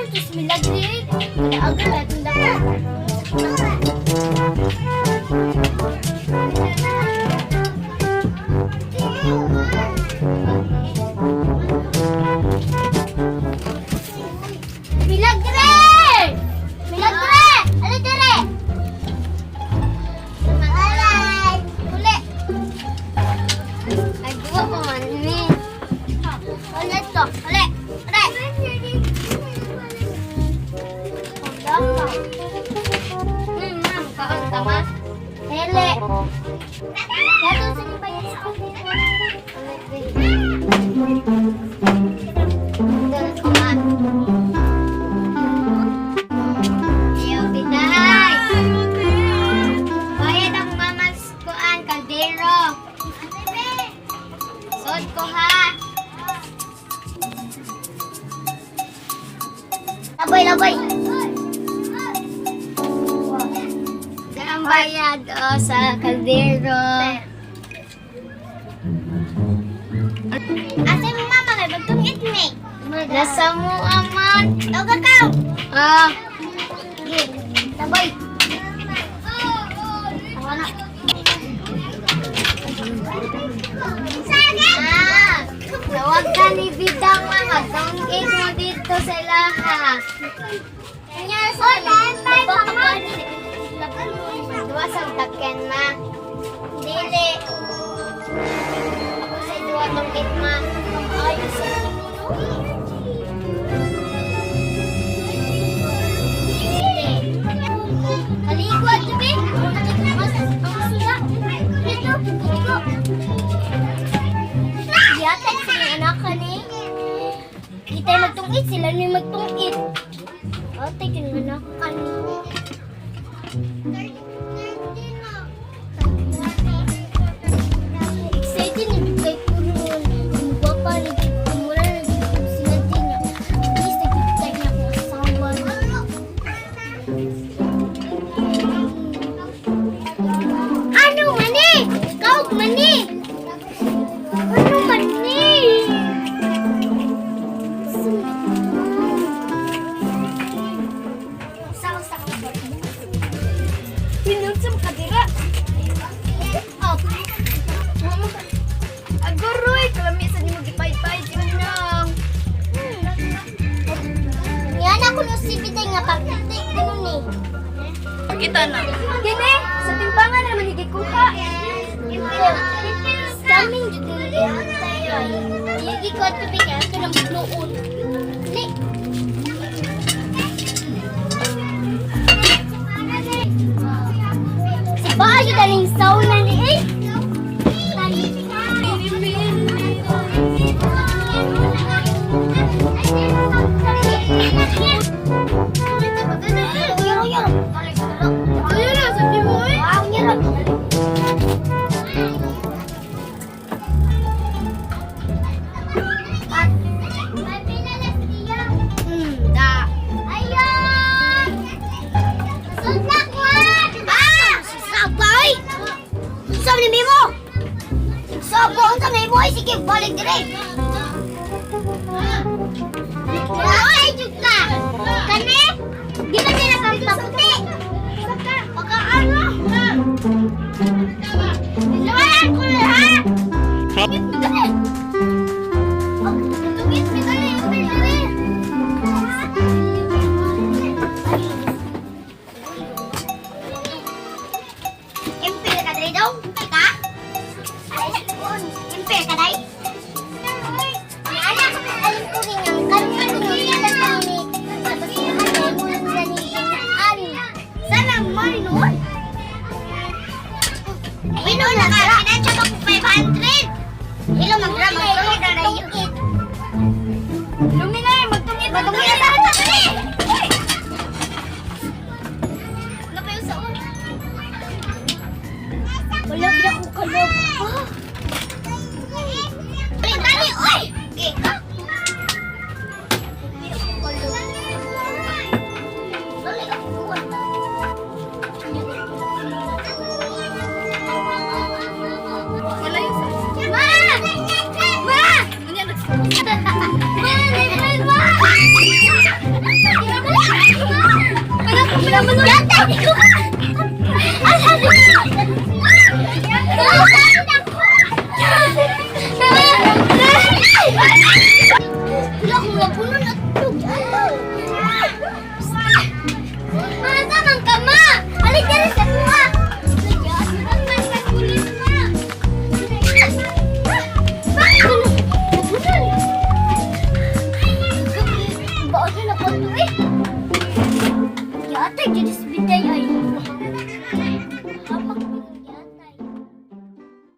Tus milagri. Kada aga na itong dapat. Milagre! Milagre! Ano dire? Alay! Uli! Ay, duwa pa man ni. Ulit to. Uli! Uli! Ma'am, kaon ka ma? Hele. Yato sa ni bayan sa Ayaw, bidahay. Bayad ang mamas kuan, kaldero. Sod ko ha. Laboy, laboy. Ang bayad oh, sa kaldero. Asa mo mama kay bagtungit ni? Nasa mo aman. Tawag ka. Ah. Sige, laboy. Ako na. Ah, tawag ka ni Bidang mga tungit mo dito sa ilaha. Duwa sa takyan ma. Dili. Ako sa duwa tungit ma. Ayos sa Dili. Kaligo at tabi. Ang suga. Dito, kaligo. Yatay sa mga anak ka ni. Kita magtungit sila ni magtungit. Ate, yun anak ka ni. Excited ni Bigay ko noon. Ang gwapa ni Kumura na dito sinanti niya. At least nagkita niya akong asawa. Ano mani? Kaog mani? Ano mani? Sa Pinod sa makadira. Oh. Aguroy, kalami sa nimo gipaypay nang. Yan ako no si Bitay nga pagtitik ko nun eh. Kita na. Gini, sa timbangan naman higikuha. Scamming jud ni tayo. Hindi ko ato bigyan ato ng bugnoon. Ni. Sa bahay galing sauna ni eh. Ayun na, sabi mo eh. Sige, balik dire. Ay, juga. Kani? Di ba nila kang paputi? Pagka ano? Lawanan ko na ha? Dali! Oh, tugit, dali, dali, dali. Impil ka dali daw? Impil ka? Ay, impil ka dali? Jud si Biday.